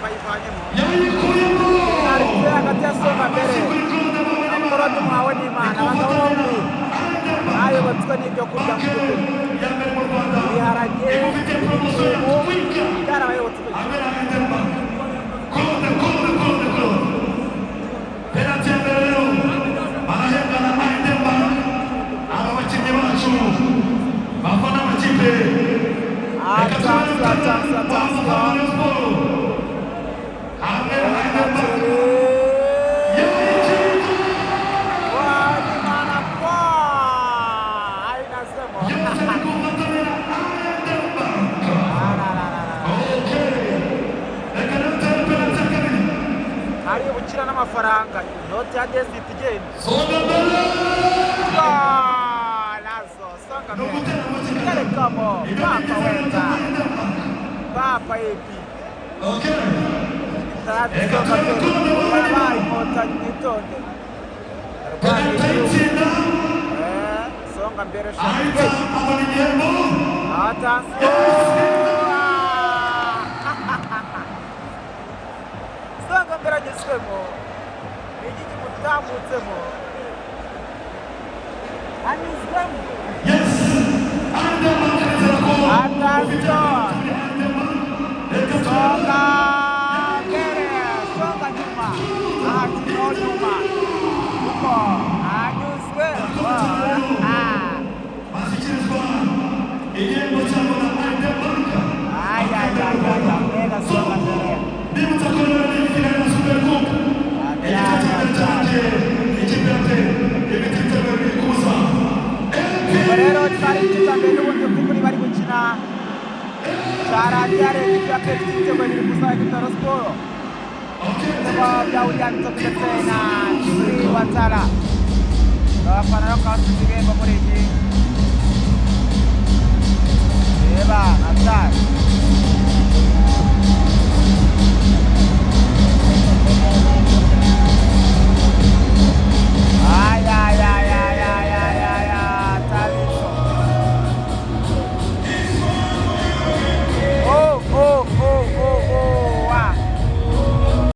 Bayivanyemo. Yayikuyemo. Penalite hagati ya Songa Mbere Kuri Claude na Claude Muhawenimana. Abagabo bombi bayobotswe n'ibyo kurya mu by'ukuri. Ya mbere mu Rwanda. Ibiharage, Imufite promotion ya ibijumbu Twika. byarabayobotse. Hamwe na I&M Bank. Claude, Claude, Claude, Claude. Penalty ya mbere rero barahembwa na I&M Bank. Aba bakinnyi bacu bafana amakipe. Attention, attention, attention. Hamwe na I&M Bank. Muhawenimana kwa ainazemo. Yose ni ku bufatanye na I&M Bank. Okay. Reka rero dutere penalty ya kabiri. Hari ubukira n'amafaranga, inoti ya desiti igenda. Songa Mbere. Lazo Songa Ni Mbere. ugutera mu kigali. Terekamo papa wenda papa epi. Okay. Tayari Songa Mbere barabaye Inkotanyi, mwitonde. Penalty ayitsinda. Songa Mbere. Ahita abona igihembo. Attention, Songa Mbere agezwemo, ni iki kimutambutsemo, anyuzwemo. Yes. I&M Bank nizera ko Attention. I&M Bank. Reka turebe. Songa Mbere, songa nyuma, ati no nyuma kuko anyuzwe. Ah. Bashyikirizwa igihembo cyabo na I&M Bank. Ay, ay, ay, ay, ay, mbega Songa Mbere! Ndibutsa ko rero ni finale ya Super Coupe. Igice cya mbere cyarangiye ikipe ya APR ifite ibitego bibiri ku busa. Ubwo rero twari igice cya mbere n'ubundi by'ukuri bari gukina cyarangiye ari ikipe ya APR ifite ibitego bibiri ku busa, ikipe ya Rayon Sport. Ibitego bya William Nzovu ndetse na Djibril Ouattara. Abafana rero bakaba bafite ibihembo muri iyi. Reba atari.